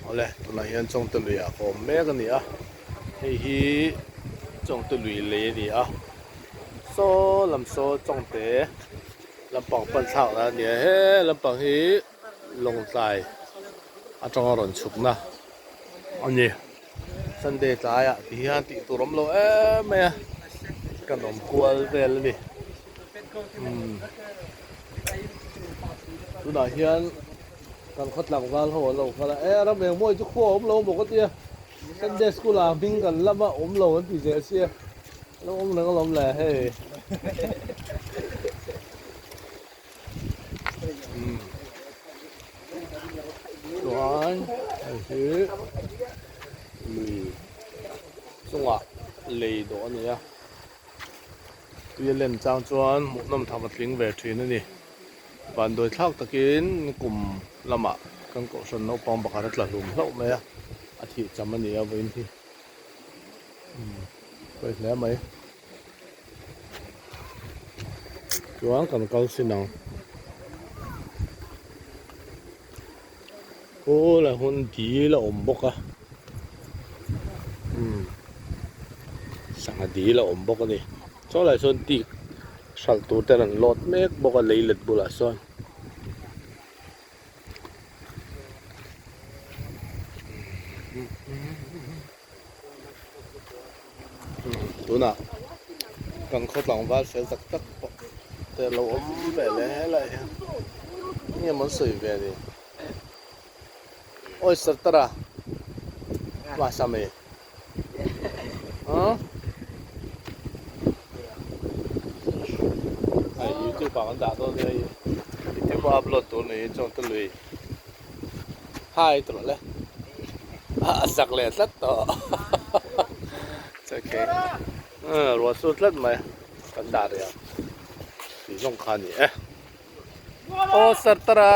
Awle tunah hian Chawngte lui ah ka awm mek a ni a, hei hi Chawngte lui lei a ni a, saw lam saw Chawngte lampang pan thlak na a ni a, he lampang hi Lawngtlai atanga rawn chhukna a ni. Sunday tlaiah ti hian tih tur awm lo em mai a, kan awm kual vel a ni. Umm tunah hian kan khaw tlangval ho an lo kal a, e ram eng mawi chu khua a awm lo maw ka tia, Sunday school ah hming kan lam a awm lo an ti zel sia, a lo awm reng alawm le hei. Umm chuan hei hi lui chungah lei dawh a ni a. Tui a len chang chuan hmuhnawm tham a tling ve thin a ni. Vanduai thlak takin kum lamah kan kohhran naupang pakhat a tla hlum hlauh mai a, a thih cham a ni a vawiin hi. Umm pawi hle mai. Chuan kan kal sin ang. Aw la hun dil a awm bawk a umm sangha dil a awm bawk a ni chaw lai sawn teak hralh tur te an load mek bawk a leilet bulah sawn. Tunah kan khaw tlangval fel tak tak pawh te lo awm ve leh helai hian enge maw an sawi ve ni awi sartara masa mai huh hei youtube ah kan dah dawn nia youtube a upload tur ni chuan ka lui Hi tawh le a zak leh tlat tawh it's okay ruah sur tlat mai kan dah rih ang tih zawng kha a ni e aw sir tara.